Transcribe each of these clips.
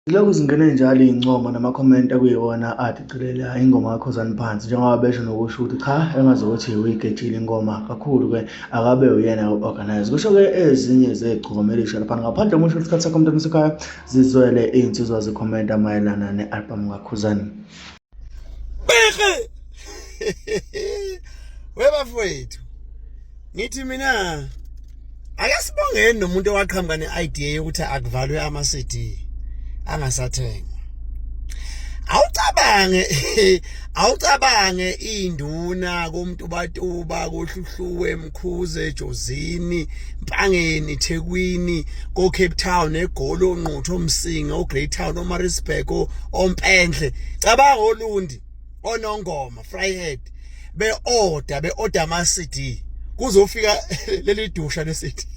Zilokhu zingene njalo iy'ncomo namakhomenti okuyiwona adicilela ingoma kaKhuzani phansi njengoba besho nokusho ukuthi cha engazukuthi uyigejile ingoma kakhulu-ke akabe uyena u-organize. Kusho-ke ezinye zegcokama elisha laphana ngaphandle komusho isikhathi sakho mntwana sekhaya zizwele iy'nsizwa zikhomenta mayelana ne-albhamu kaKhuzani. Beke! Webafowethu ngithi mina ake sibongeni nomuntu owaqhamuka ne-idea yokuthi akuvalwe ama-CD angasathengwa. Awucabange awucabange induna koMtubatuba koHluhluwe Mkhuze Jozini Mpangeni Thekwini ko Cape Town eGoli oNquthu oMsinga oGreytown oMaritzburg oMpendle cabanga oLundi oNongoma Vryheid be-order be-order ama-CD kuzofika leli dusha le-CD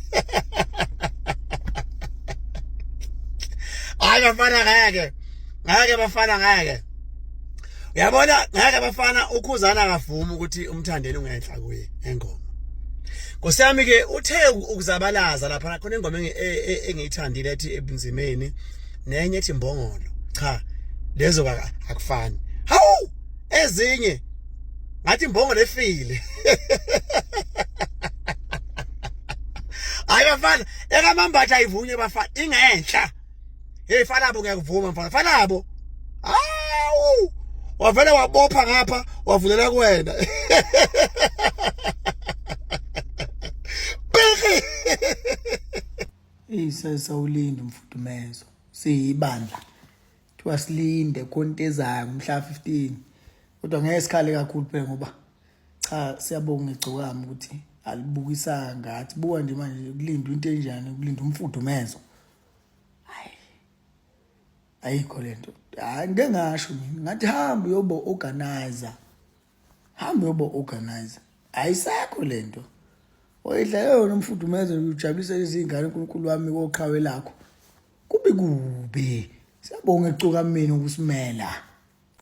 hayi bafana ngeke ngeke bafana ngeke uyabona ngeke bafana ukhuzana akavumi ukuthi umthandeni ungenhla kuye engoma Nkosi yami ke uthe ukuzabalaza lapha khona ingoma e, e, engiyithandile ethi ebunzimeni nenye ethi imbongolo cha lezo akufani hawu ezinye ngathi imbongolo efile hayi bafana ekamambatha ayivunye bafana ingenhla hey falabo ngiyakuvuma mfana falabo awu wavele wabopha ngapha wavulela kuwena Bheki Isesawulinda umfudumezo siyibandla kuthiwa silinde khona into ezayo ngomhla 15 kodwa ngeke sikhale kakhulu phela ngoba cha siyabonga igcokama ukuthi alibukisa ngathi buka nje manje kulindwa into enjani kulinda umfudumezo hayi ayikho lento hayi ngeke ngasho mina ngathi hamba uyobo organizer hamba uyobo organizer ayisekho lento oyidlale yona umfudumezo ujabulisa izingane uNkulunkulu wami koqhawe lakho kubi kubi siyabonga ecuka mina ukusimela.